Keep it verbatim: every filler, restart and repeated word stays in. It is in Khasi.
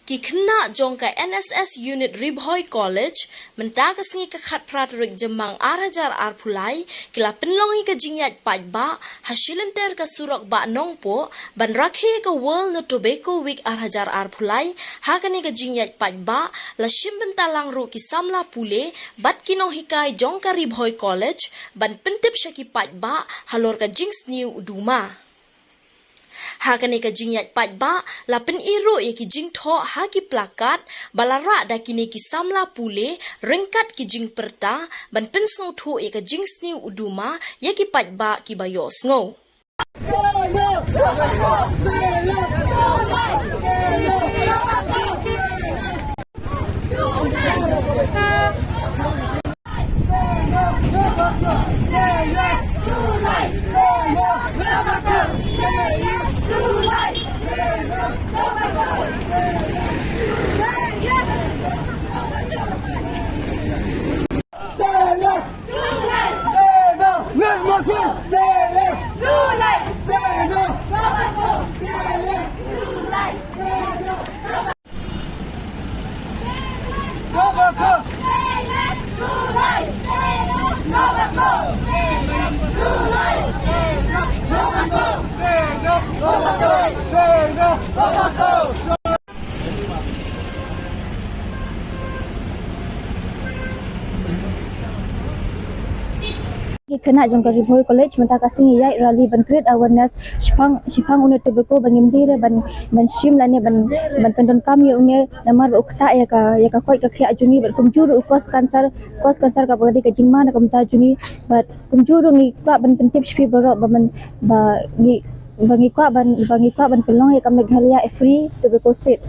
Ki khynnah jong ka N S S Unit Ri Bhoi College mynta ka sngi ka khatphra tarik Jymmang ar hajar arphew lai ki la pynlong ïa ka jingïaid paidbah ha shilynter ka surok Bah Nongpoh ban rakhe ïa ka World Tobacco Week ar hajar arphew lai. Ha kane ka jingïaid paidbah la shim bynta lang ruh ki samla pule bad ki nonghikai jong ka Ri Bhoi College ban pyntip sha ki paidbah halor ka jingsniew u duma. Ha kane ka jingïaid paidbah la pyni ruh ïa ki jingthoh ha ki plakat ba la rah da kine ki samla pule ryngkat ki jingpyrta ban pynsngewthuh ïa ka jingsniew u duma ïa ki paidbah kiba ïohsngew. Ki khynnah jong ka Ri Bhoi College mynta ka sngi ïaid rally ban create awareness shaphang, shaphang une u tobacco ba ngim dei re ban, ban shim lane ban, ban pyndonkam ïa une namar ba u ktah ïa ka, ïa ka koit ka khiah jong ngi bad kumjuh ruh u cause cancer, cause cancer kaba ka dei ka jingma na ka bynta jong ngi bad kumjuh ruh ngi kwah ban pyntip sha phi baroh ba man, ba ngi, ba ngi kwah ban, ba ngi kwah ban pynlong ïa ka Meghalaya a free tobacco state.